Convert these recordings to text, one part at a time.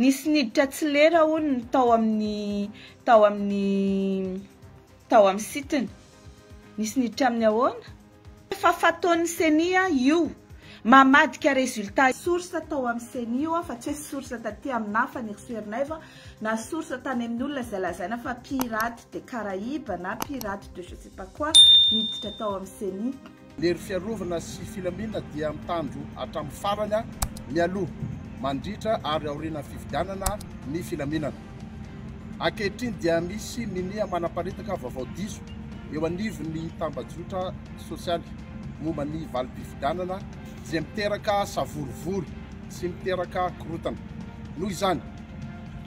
Nisy niditra tsy lera hono ny tao amin'ny tao amin'ny tao amin'ny site-ny. Nisy niditra amin'ny ahoana? Efa fataon'ny ceni io mamadika résultat. Source tao amin'ny ceni io fa tsy hoe source taty aminà Fanirisoa Ernaivo na source tany amin'ny olona izay lazaina fa pirate de Caraïbes na pirate de je sais pas quoi niditra tao amin'ny ceni. Ny hery fiarovana sy filaminana dia mitandro hatramin'ny farany mialoha, mandritra ary aorianan'ny fifidianana ny filaminana. Ankehitriny dia misy minia manaparitaka vaovao diso eo anivon'ny tambajotra sosialy momba ny valim-pifidianana izay miteraka savorovoro sy miteraka korontana. Noho izany,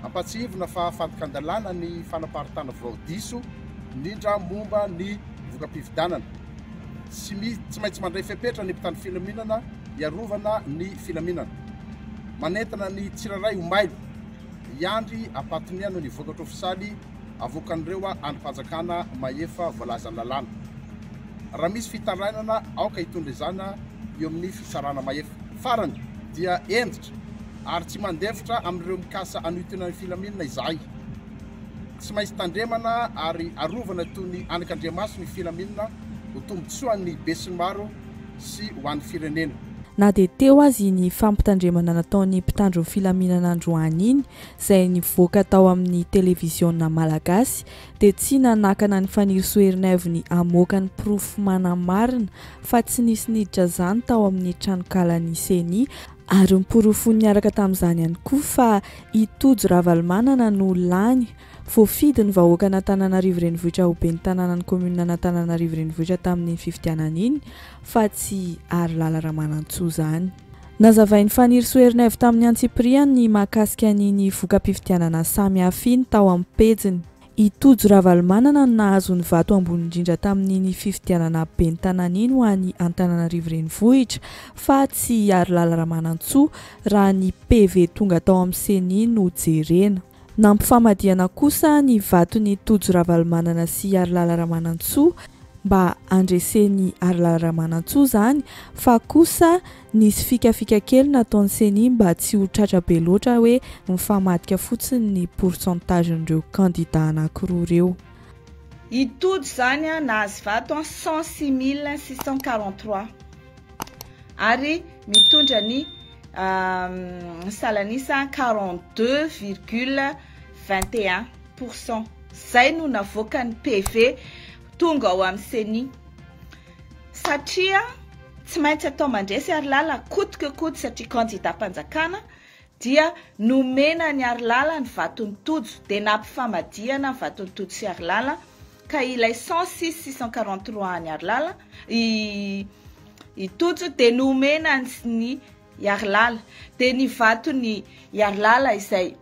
ampahatsiahivina fa fandikan-dalàna ny fanaparitahana vaovao diso, indrindra momba ny voka-pifidianana. Tsy tsy maintsy mandray fepetra ny mpitandro filaminana hiarovana ny filaminana. Manentana ny tsirairay ho mailo hiandry am-pahatoniana ny vokatra ofisialy avoakan'ireo andrim-panjakana mahefa voalazan'ny lalàna. Raha misy fitarainana, aoka hitondra izany eo amin'ny fitsarana mahefa. Farany, dia hentitra ary tsy mandefitra amin'ireo mikasa hanohitohina ny filaminana izahay. Tsy maintsy tandremana ary arovana toy ny anakandriamaso ny filaminana ho tombontsoan'ny besinimaro sy ho an'ny firenena. Na dia teo aza iny fampitandremana nataon'ny mpitandro ny filaminana androany iny, izay nivoaka tao amin'ny televiziona malagasy, dia tsy nanakana an'i Fanirisoa Ernaivo ny hamoaka ny porofo manamarina fa tsy nisy niditra izany tao amin'ny tranonkalan'ny Ceni, ary ny porofo niaraka tamin'izany ihany koa fa i Tojo Ravalomanana no lany Voafidy ny vahoakan'Antananarivo Renivohitra ho ben'ny tanànan'ny kaomininan'Antananarivo Renivohitra tamin'iny fifidianana iny fa tsy Harilala Ramanantsoa izany. Nazavain'i Fanirisoa Ernaivo tamin'ny antsipiriany ny mahakasika an'iny voka-pifidianana samy hafa iny tao amin'ny pejiny. I Tojo Ravalomanana no nahazo ny vato ambony indrindra tamin'iny fifidianana ben'ny tanàna iny ho an'i Antananarivo Renivohitra fa tsy i Harilala Ramanantsoa raha ny PV tonga tao amin'ny Ceni no jerena. Nampifamadihana kosa ny vaton'i Tojo Ravalomanana sy Harilala Ramanantsoa mba handresen'i Harilala Ramanantsoa izany fa kosa nisy fikafika kely nataon'ny Ceni mba tsy ho tratra be loatra hoe mifamadika fotsiny ny pourcentage-n'ireo kandida anankiroa ireo. I Tojo izany nahazo vato 106 643 ary mitondra ny salanisa 42,21 %. Zay no navoaka ny PV tonga ao amin'ny CENI satria tsy maintsy atao mandresy Harilala coûte que coûte, satria candidat mpanjakana dia nomena ny Harilala ny vatony Tojo, dia nampifamadihana ny vatony Tojo sy Harilala, ka ilay 106 643 ny Harilala i Tojo dia nomena ny Harilala, dia ny vatony Harilala izay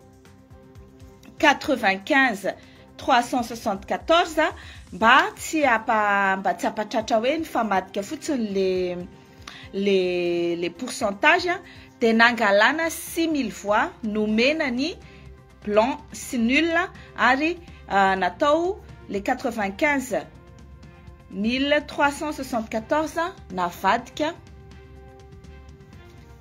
95 374 mba tsy hampatratra hoe ny famadika fotsiny le pourcentage, dia nangalana 6000 voix nomena ny blanc sy nul ary natao le 95 374 navadika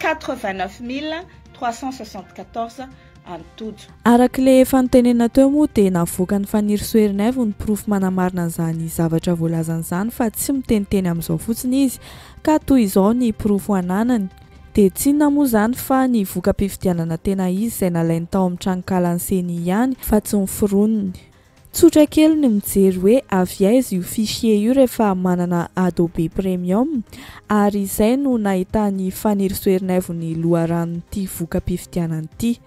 89 374 an'i Tojo. Araka ilay efa notenenina teo moa dia navoakan'i Fanirisoa Ernaivo ny porofo manamarina an'izany zavatra voalazany izany fa tsy miteniteny amin'izao fotsiny izy ka toy izao ny porofo ananany. Dia tsy inona moa izany fa ny voka-pifidianana tena izy izay nalainy tao amin'ny tranonkalan'ny Ceni ihany fa tsy noforoniny. Tsotra kely ny mijery hoe avy aiza io fichier io rehefa manana Adobe Premium ary izay no nahitan'i Fanirisoa Ernaivo ny loharanon'ity voka-pifidianana ity.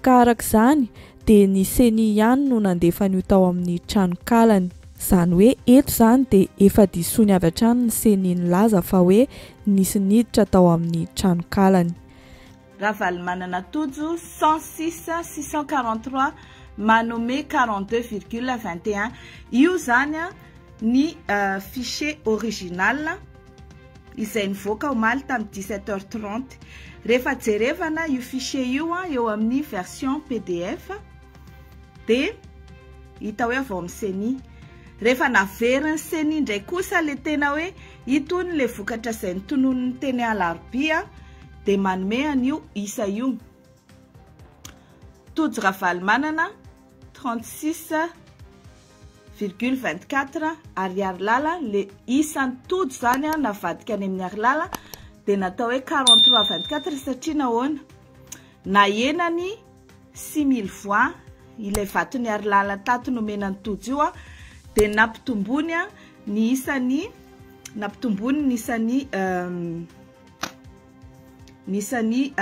Ka araka izany dia ny Ceni ihany no nandefa an'io tao amin'ny tranonkalany. Izany hoe eto izany dia efa disoiny avy hatrany ny Ceni nilaza fa hoe nisy niditra tao amin'ny tranonkalany. Ravalomanana Tojo 106 643 manome 42,21. Io zany a ny fichier original izay nivoaka omaly tamin'ny 17h30. Rehefa jerevana io fichier io a eo amin'ny version PDF dia hita hoe avy ao amin'ny CENI. Rehefa naverin'ny CENI indray kosa le tena hoe itony le vokatra izay nitononiny teny Alarobia dia manome an'io isa io. Tojo Ravalomanana 36,24 ary Harilala, le isan'ny Tojo zany a navadika any amin'ny Harilala dia natao hoe 43,24 satria nahoana? Nahenany 6000 voix ilay vaton'i Harilala tato nomena ny Tojo io a, dia nampitombony ny isan'ny, nampitombony ny isan'ny, ny isan'ny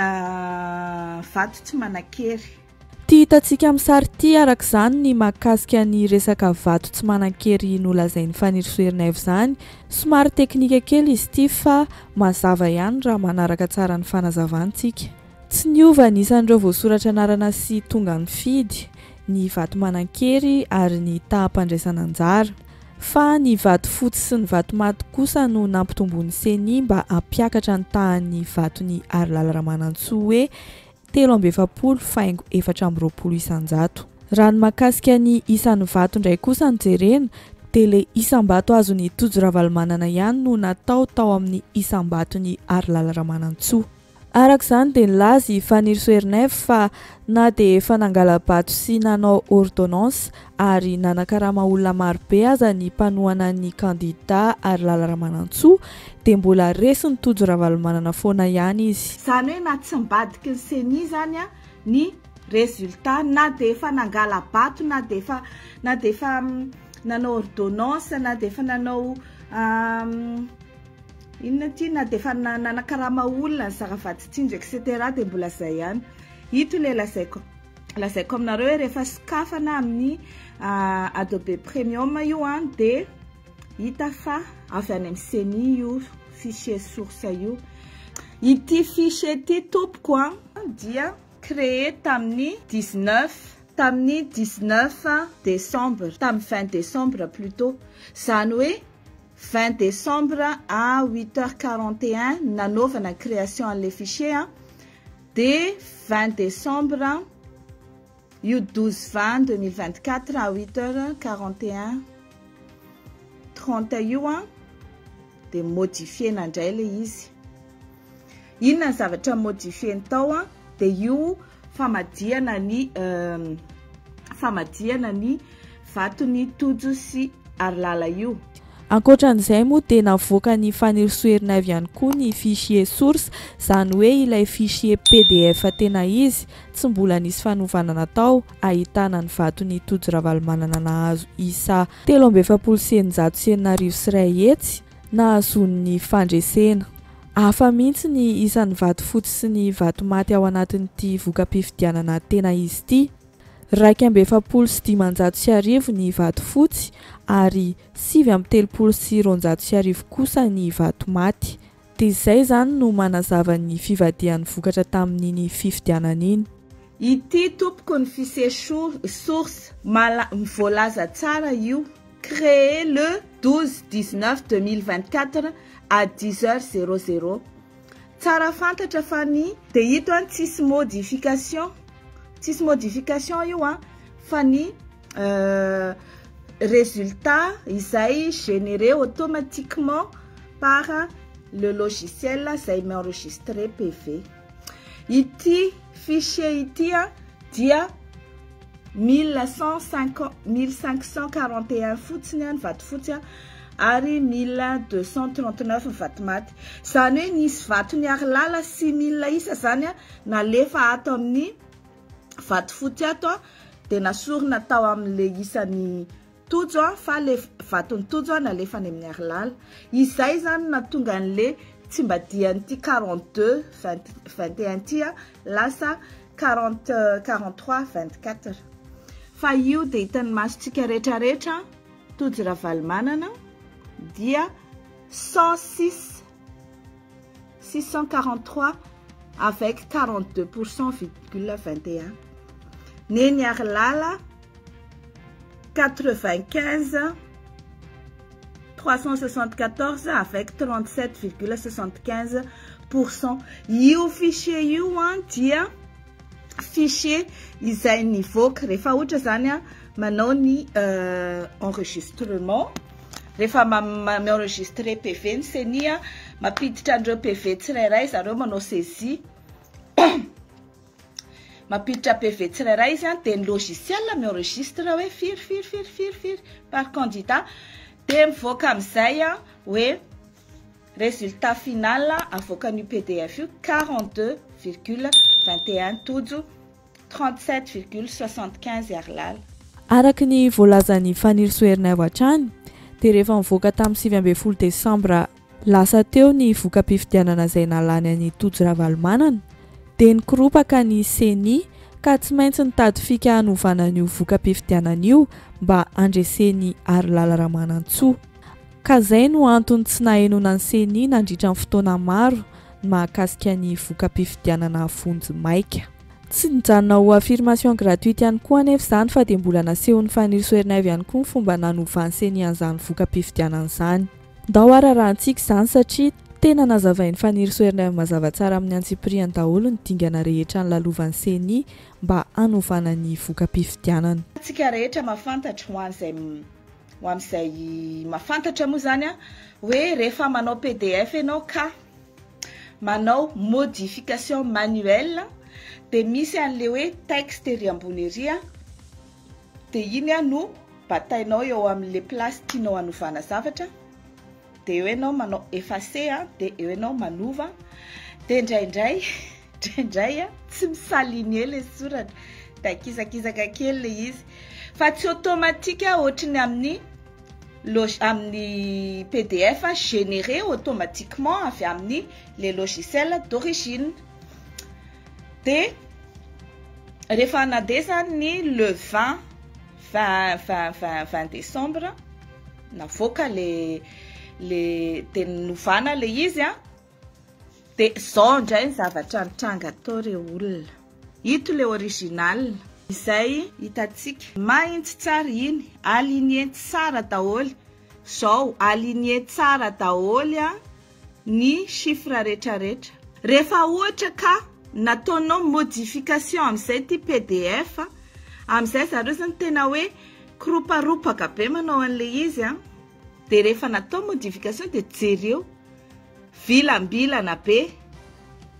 vato tsy manan-kery. Ity hitantsika amin'ny sary ity araka izany ny mahakasika ny resaka vato tsy manan-kery nolazain'i Fanirisoa Ernaivo izany. Somary teknika kely izy ity fa mazava ihany raha manaraka tsara ny fanazavantsika. Tsy niova ny isan'ireo voasoratra anarana sy tonga nifidy, ny vato manan-kery ary ny taham-pandraisana anjara. Fa ny vato fotsy sy ny vato maty kosa no nampitomboin'ny Ceni mba hampiakatra ny tahan'ny vaton'i Harilala Ramanantsoa hoe 43 faingo 24 isan-jato. Raha ny mahakasika ny isan'ny vato indray kosa no jerena dia ilay isam-bato azon'i Tojo Ravalomanana ihany no natao tao amin'ny isam-baton'i Harilala Ramanantsoa. Araka izany dia nilaza i Fanirisoa Ernaivo fa na dia efa nangala-bato sy nanao ordonnance ary nanakarama olona marobe aza ny mpanohana ny kandida Harilala Ramanantsoa dia mbola resin'i Tojo Ravalomanana foana ihany izy. Izany hoe na tsy nibadiky ny Ceni izany ny résultat na dia efa nangala-bato na dia efa na dia efa nanao ordonnance na dia efa nanao inona ity na dia efa nanakarama olona nizara vatsy tsinjo et cetera dia mbola zay ihany. Ito ilay lazaiko lazaiko aminareo hoe rehefa sokafana amin'ny Adobe Premium io an dia hita fa avy any amin'ny Ceni io fichier source io. Ity fichier ity tompoko an dia créé tamin'ny 19 tamin'ny 19 décembre, tamin'ny 20 décembre plutôt. Izany hoe 20 décembre à huit heures quarante et un nanaovana création an'ilay fichier an, dia 20 décembre io 12 20 2024 à huit heures quarante et un trente io an dia modifiena indray ilay izy. Inona ny zavatra modifieny tao an? Dia io famadihana ny vaton'i Tojo sy Harilala io. Ankoatran'izay moa dia navoakan'i Fanirisoa Ernaivo ihany koa ny fichier source, izany hoe ilay fichier PDF tena izy, tsy mbola nisy fanovana natao, ahitana ny vaton'i Tojo Ravalomanana nahazo isa 643 643, nahazoany ny fandresena. Hafa mihitsy ny isan'ny vato fotsy sy ny vato maty ao anatin'ity voka-pifidianana tena izy ity. 1541 ny vato fotsy ary 1239 kosa ny vato maty. Dia izay izany no manazava ny fivadihan'ny vokatra tamin'iny fifidianana iny. Ity tompoko ny fichier source voalaza tsara io, créé le 12 19 2024 à 10 heures 00. Tsara fantatra fa ny dia ito an tsisy modification, tsisy modification io an, fa ny résultat izay généré automatiquement par le logiciel izay mi-enregistré PV. Ity fichier ity an dia mille cent cinquante, 1541 fotsiny an ny vato fotsy an ary 1239 ny vato maty. Izany hoe nisy vato ny Harilala 6000 isa zany an nalefa ato amin'ny vato fotsy ato an, dia nasorina tao amin'ilay isan'ny Tojo an, fa le vaton'ny Tojo an nalefa any amin'ny Harilala. Izay zany nahatonga an'le tsy mba dian'ity 42 21 ity an lasa 43 24. Fa io dia hitan'ny masontsika rehetrarehetra, Tojo Ravalomanana dia 106 643 avec 42 pour cent virgule 21. Neny Harilala 95 374 avec 37,75%. Io fichier io an dia fichier izay nivoaka rehefa ohatra zany an manao ny enregistrement, rehefa mi-enregistre PV ny CENI an, mampiditra an'ireo PV tsirairay zareo manao saisie. Mampiditra PV tsirairay izy an, dia ny logiciel mi-enregistre hoe firy firy firy firy firy par candidat, dia mivoaka amin'izay an hoe résultat final avoakan'io pdf io 42,21 Tojo, 37,75 Harilala. Araka ny voalazan'i Fanirisoa Ernaivo hatrany dia rehefa nivoaka tamin'ny 19 desambra Lasa teo ny voka-pifidianana izay nalany an'i Tojo Ravalomanana, dia nikoropaka ny Ceni ka tsy maintsy nitady fika hanovana an'io voka-pifidianana io mba handresen'i Harilala Ramanantsoa. Ka izay no antony tsy nahenoana ny Ceni nandritra ny fotoana maro ny mahakasika ny voka-pifidianana vonjimaika. Tsy nijanona ho affirmation gratuite ihany koa anefa izany fa dia mbola nasehon'i Fanirisoa Ernaivo ihany koa ny fomba nanovan'ny Ceni an'izany voka-pifidianana izany. Ndao ary arahantsika izany satria tena nazavain'i Fanirisoa Ernaivo mazava tsara amin'ny antsipiriany daholo ny dingana rehetra nolalovan'ny Ceni mba hanovana ny voka-pifidianana. Tsika rehetra mahafantatra, ho an'izay ho amin'izay mahafantatra moa izany an, hoe rehefa manao pdf ianao ka manao modification manuelle dia misy an'ilay hoe texte ery ambony ery an, Dia iny an no batainao eo amin'le place tianao hanovana zavatra, dia eo ianao manao effacer an, dia eo ianao manova, dia indraindray indraindray an tsy mi-s'aligner le soratra, dia akisakisaka kely le izy, fa tsy automatique ohatry ny amin'ny log amin'ny pdf généré automatiquement avy amin'ny le logiciel d'origine. Dia rehefa nandeha zany ny le 20 20 20 20 20 décembre navoaka le le dia novana le izy an, dia zao indray ny zavatra nitranga tao re olona. Ito le original izay hitantsika mahitsy tsara iny, aligné tsara daholo, zao aligné tsara daholo an ny chiffre retraretra. Rehefa ohatra ka nataonao modification amin'izay ity pdf, amin'izay zareo zany tena hoe kiroparopaka be manao an'ilay izy an, dia rehefa natao modification dia jereo, vilambilana be,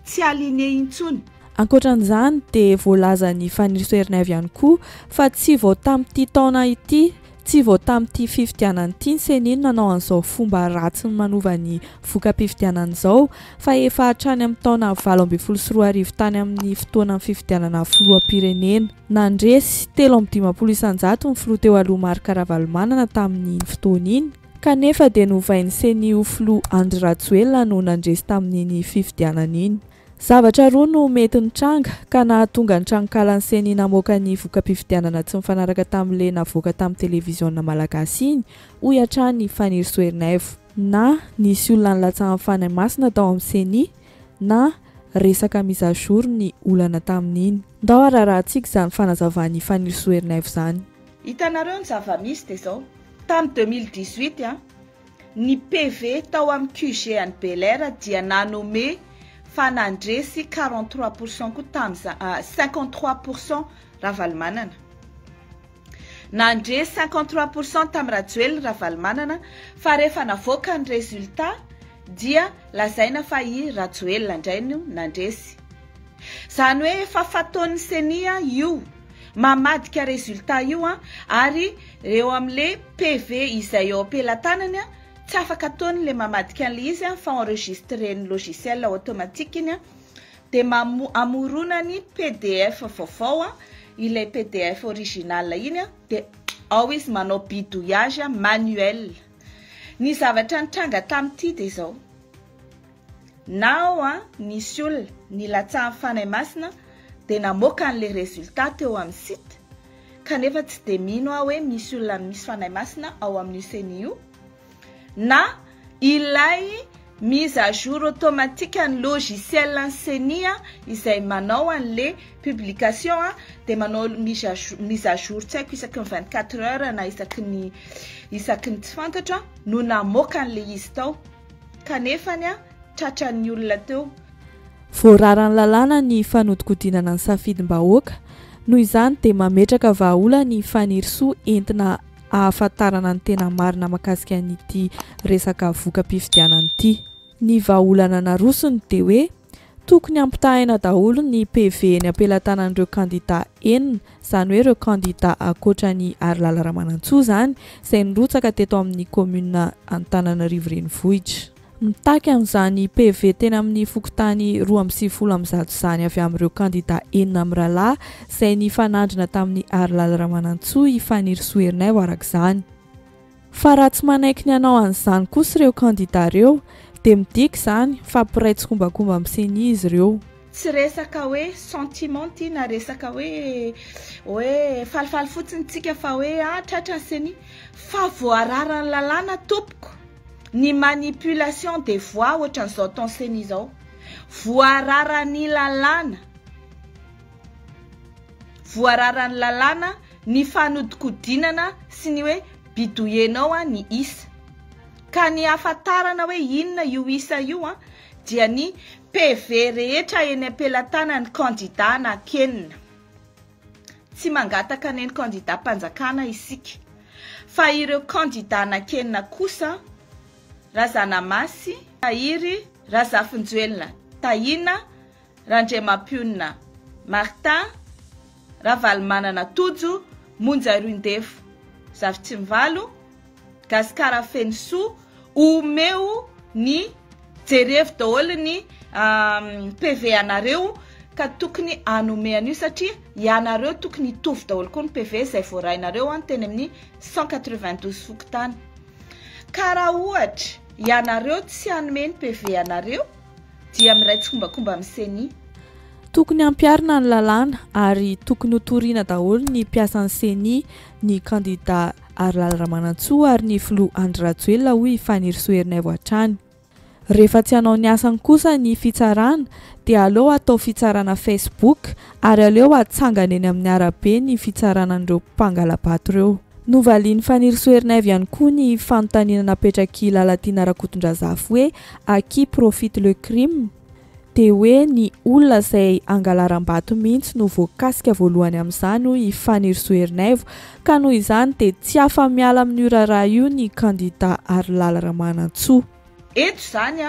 tsy aligné intsony. Ankoatran'izany dia voalazan'i Fanirisoa Ernaivo ihany koa fa tsy vao tamin'ity taona ity, tsy vao tamin'ity fifidianana ity ny Ceni no nanao an'izao fomba ratsiny manova ny voka-pifidianana izao fa efa hatrany amin'ny taona 2018 tany amin'ny fotoanan'ny fifidianana filoham-pirenena. Nandresy 53% ny filoha teo aloha Marc Ravalomanana tamin'iny fotoana iny. Kanefa dia novain'ny Ceni ho filoha Andry Rajoelina no nandresy tamin'iny fifidianana iny. Zavatra roa no mety nitranga ka nahatonga ny tranonkalan'ny Ceni namoaka ny voka-pifidianana tsy mifanaraka tamin'ilay navoaka tamin'ny televiziona malagasy iny, hoy hatrany i Fanirisoa Ernaivo. Na nisy olona nilatsahan'ny Fanahy Masina tao amin'ny Ceni, na resaka mise à jour ny olana tamin'iny. Ndao hararahantsika izany fanazavan'i Fanirisoa Ernaivo izany. Hitanareo ny zava-misy dia izao, tamin'ny 2018 an, Ny PV tao amin'ny QG an'i Bel-Air dia nanome fa nandresy 43 pour cent koa tamin'iza, 53 pour cent Ravalomanana. Nandresy 53 pour cent tamin'i Rajoelina Ravalomanana fa rehefa navoaka ny résultat dia lazaina fa i Rajoelina indray no nandresy. Izany hoe efa fataon'ny Ceni io mamadika résultat io ary eo amin'le PV izay eo am-pelatanany tsy afaka ataony le mamadika an'le izy fa enregistrer-n'ny logiciel automatique iny dia amoronany pdf vaovao ilay pdf original iny dia ao izy manao bidouillage manuel. Ny zavatra nitranga tamin'ity dia izao, na ao nisy olona nilatsahan'ny Fanahy Masina dia namoaka an'ilay résultat teo amin'ny site, kanefa tsy dia mino aho hoe misy olona misy Fanahy Masina ao amin'io Ceni io, na ilay mise à jour automatique ny logiciel ny Ceni izay manao an'ilay publication dia manao mise à jour, mise à jour tsy haiko isaky ny 24 heures na isaky ny isaky ny tsy fantatro no namoaka an'ilay izy tao, kanefany tratran'ny olona teo. Voararan'ny lalàna ny fanodikodinana ny safidim-bahoaka, noho izany dia mametraka vahaolana i Fanirisoa entina ahafantarana ny tena marina makasika an'ity resaka voka-pifidianana ity. Ny vahaolana narosony dia hoe. Tokony hampitahaina daholo ny PV eny am-pelatanan'ireo kandida enina, izany hoe ireo kandida ankoatra an'i Harilala Ramanantsoa izany, izay nirotsaka teto amin'ny kaominina Antananarivo Renivohitra. Mitaky an'izany PV teny amin'ny fokontany 192 izany avy amin'ireo kandida enina mirahalahy izay nifanandrina tamin'i Harilala Ramanantsoa i Fanirisoa Ernaivo araka izany. Fa raha tsy manaiky ny hanao an'izany kosa ireo kandida ireo dia midika izany fa mpiray tsikombakomba amin'ny ceni izy ireo. Tsy resaka hoe sentiment ity na resaka hoe hoe falifaly fotsiny tsika fa hoe ah tratra ny ceni fa voararan'ny lalàna tompoko ny manipulation des voix ohatran'izao ataon'ny ceni izao. Voararan'ny lalàna. Voararan'ny lalàna ny fanodikodinana sy ny hoe bidouillenao ny isa. Ka ny hahafantarana hoe inona io isa io dia ny PV rehetra eny am-pelatanan'ny kandida anankenina. Tsy mangataka ny kandidam-panjakana isika. Fa ireo kandida anankenina kosa, Razanamasy Tahiry, Razafinjoelina Tahina, Randriamampionona Martin, Ravalomanana Tojo, Monja Roindefo Zafitsimivalo, Gasikara Fenosoa, omeo ny jerevo daholo ny PV anareo ka tokony hanome an'io satria ianareo tokony hitovy daholo koa ny PV izay voarainareo an teny amin'ny 192 fokontany. Ka raha ohatra ianareo tsy hanome ny PV anareo dia miray tsikombakomba amin'ny ceni. Tokony hampiharina ny lalàna ary tokony ho torina daholo ny mpiasan'ny ceni, ny kandida Harilala Ramanantsoa ary ny filoha Andry Rajoelina hoy i Fanirisoa Ernaivo hatrany. Rehefa tsy hanao ny asany kosa ny fitsarana dia aleo atao fitsarana Facebook ary aleo atsangana eny amin'ny arabe ny fitsarana an'ireo mpangala-bato ireo. Novalian'i Fanirisoa Ernaivo ihany koa ny fanontaniana napetrak'i Lalatiana Rakotondrazafy hoe à qui profite le crime? dia hoe ny olona izay angalaram-bato mihitsy no voakasika voalohany amin'izany hoy i Fanirisoa Ernaivo ka noho izany dia tsy afa-miala amin'io raharaha io ny kandida Harilala Ramanantsoa. Eto izany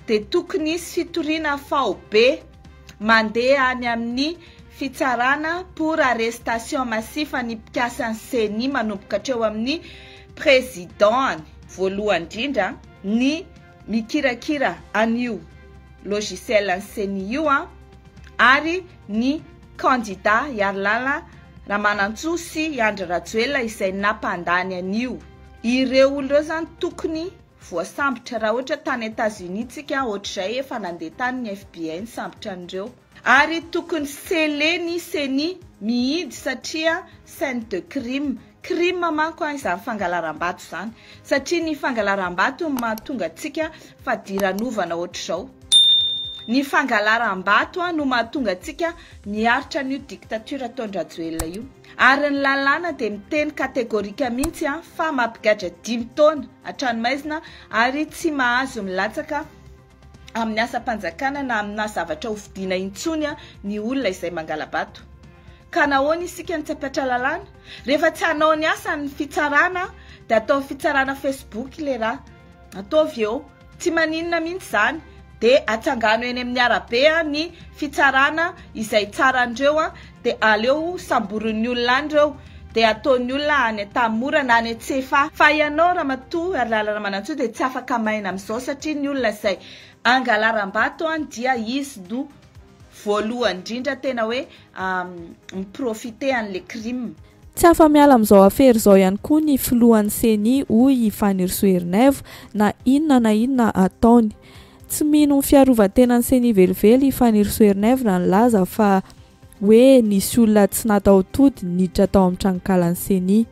dia tokony hisy fitoriana faobe mandeha any amin'ny fitsarana pour arrestation massif ny mpikasan'ny ceni manomboka hatreo amin'ny président-ny voalohany indrindra ny mikirakira an'io logiciel an'ny ceni io ary ny candidat Harilala Ramanantsoa sy i Andry Rajoelina izay nampandany an'io. Ireo olona ireo izany tokony voasambotra raha ohatra tany Etats Unis tsika ohatr'izay efa nandeha tany ny FBI nisambotra an'ireo. Ary tokony sceller ny ceni mihidy satria scène de crime, crime manko an izany fangalaram-bato izany satria ny fangalaram-bato no mahatonga antsika fadiranovana ohatr'izao. Ny fangalaram-bato no mahatonga antsika miaritra an'io dictature ataon-dRajoelina io. Ary ny lalàna dia miteny catégorique mihitsy fa mampigadra dimy taona an-tranomaizina ary tsy mahazo milatsaka amin'ny asam-panjakana na amina zavatra hofidiana intsony ny olona izay mangala-bato. Ka nahoana isika no tsy hampiatra lalàna? Rehefa tsy hanao ny asany ny fitsarana dia ataovy fitsarana Facebook le raha. Ataovy eo. Tsy maninona mihitsy izany. Dia atsangano eny amin'ny arabe ny fitsarana izay tsara an'ireo dia aleo samborin'ny olona any ireo. Dia ataon'ny olona any Antanimora na any Antsefa. Fa ianao Ramatoa Harilala Ramanantsoa dia tsy afaka maina amin'izao satria ny olona izay angalaram-bato dia izy no voalohany indrindra tena hoe mi-profiter an'ilay crime. Tsy afa-miala amin'izao afera izao ihany koa ny filohan'ny Ceni, hoy i Fanirisoa Ernaivo, na inona na inona ataony. Tsy mino ny fiarovan-tenan'ny Ceni velively i Fanirisoa Ernaivo raha nilaza fa hoe nisy olona tsy nataho-tody niditra tao amin'ny tranonkalan'ny Ceni.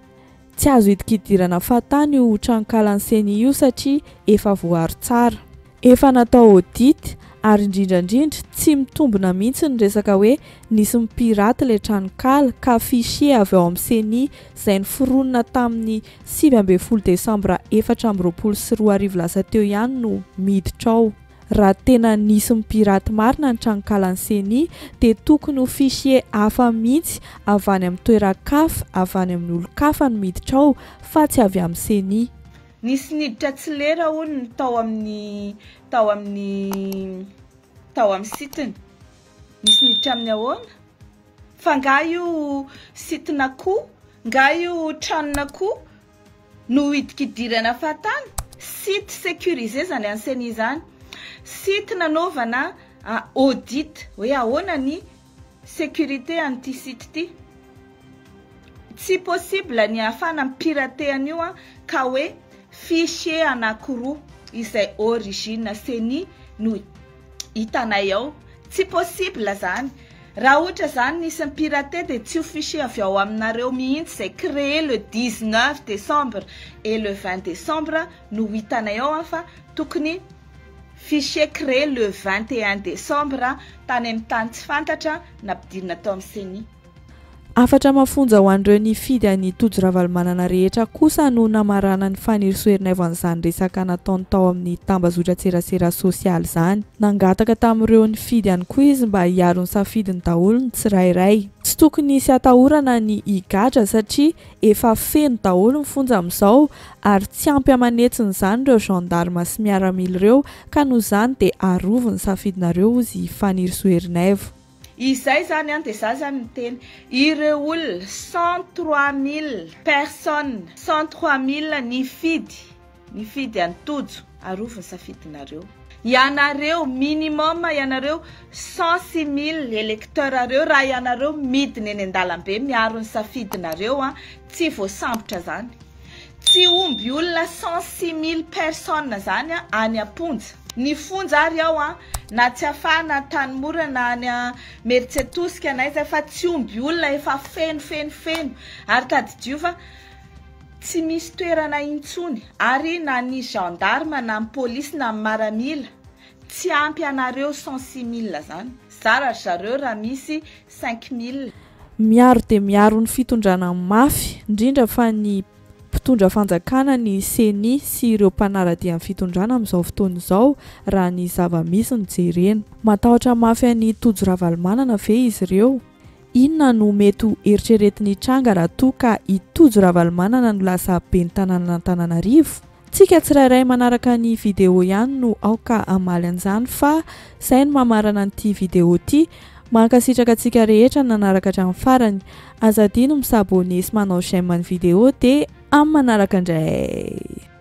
Tsy azo hidikidirana fahatany io tranonkalan'ny Ceni io satria efa voaaro tsara. Efa natao audit ary indrindra indrindra tsy mitombina mihitsy ny resaka hoe nisy mi-pirate ilay tranonkala ka fichier avy ao amin'ny ceni izay noforonina tamin'ny 19 desambra 2024 lasa teo ihany no miditra ao. Raha tena nisy mi-pirate marina ny tranonkalan'ny ceni dia tokony ho fichier hafa mihitsy avy any amin'ny toeran-kafa avy any amin'ny olon-kafa no miditra ao fa tsy avy amin'ny ceni. Nisy niditra tsy lera hono ny tao amin'ny tao amin'ny tao amin'ny site-ny. Nisy niditra amin'ny ahoana? Fa nga io site-n'akoho, nga io tranon'akoho no hidikidirana fahatany? Site sécurisé zany an'i Ceni zany. Site nanaovana audit hoe ahoana ny sécurité an'ity site ity. Tsy possible ny ahafahana mi-pirater an'io an, ka hoe fichier anankiroa izay origine Ceni no hitanay ao. Tsy possible zany. Raha ohatra zany nisy ni-pirater dia tsy ho fichier avy ao aminareo mihitsy izay créé le 19 décembre et le 20 décembre no hitanay ao an, fa tokony fichier créé le 21 décembre tany amin'ny tany tsy fantatra nampidirina tao amin'ny Ceni. Hafatra mafonja ho an'ireo nifidy an'i Tojo Ravalomanana rehetra kosa no namaranan'i Fanirisoa Ernaivo an'izany resaka nataony tao amin'ny tambazotran-tserasera sosialy izany. Nangataka tamin'ireo nifidy ihany koa izy mba hiaro ny safidiny daholo ny tsirairay. Tsy tokony hisy atahorana ny higadra satria efa feno daholo ny fonja amin'izao ary tsy ampy aman'hetsiny izany ireo gendarme sy miaramila ireo ka noho izany dia arovy ny safidinareo hozy i Fanirisoa Ernaivo. Izay zany an, dia za zany miteny, ireo olona 103 000 personnes, 103 000 nifidy, nifidy an'i Tojo, arovy ny safidinareo. Ianareo, minimum ianareo 106 000 électeurs reo, raha ianareo midina eny an-dalambe miaro ny safidinareo an, tsy voasambotra zany. Tsy omby olona 106 000 personnes zany an, any am-ponja. Ny fonja ary ao an, na tsy afahana Antanimora na any Imerintsiatosika na aiza fa tsy omby olona efa feno feno feno ary tadidio fa tsy misy toerana intsony ary na ny gendarme na ny polisy na ny maramila tsy ampy anareo 106 000 zany. Zara ry zareo raha misy 5000. Miaro dia miaro ny fitondrana mafy, indrindra fa ny mpitondra fanjakana ny Ceni sy ireo mpanara-dia ny fitondrana amin'izao fotoana izao raha ny zava-misy no jerena. Matahotra mafy an'i Tojo Ravalomanana ve izy ireo? Inona no mety ho eritreretiny hitranga raha toa ka i Tojo Ravalomanana no lasa ben'ny tanànan'Antananarivo? Tsika tsirairay manaraka ny vidéo ihany no aoka hamaly an'izany fa zay no mamarana an'ity vidéo ity. Mankasitraka antsika rehetra nanaraka hatramin'ny farany. Aza adino mi-s'abonner sy manao j'aime ny vidéo dia amin'ny manaraka indray.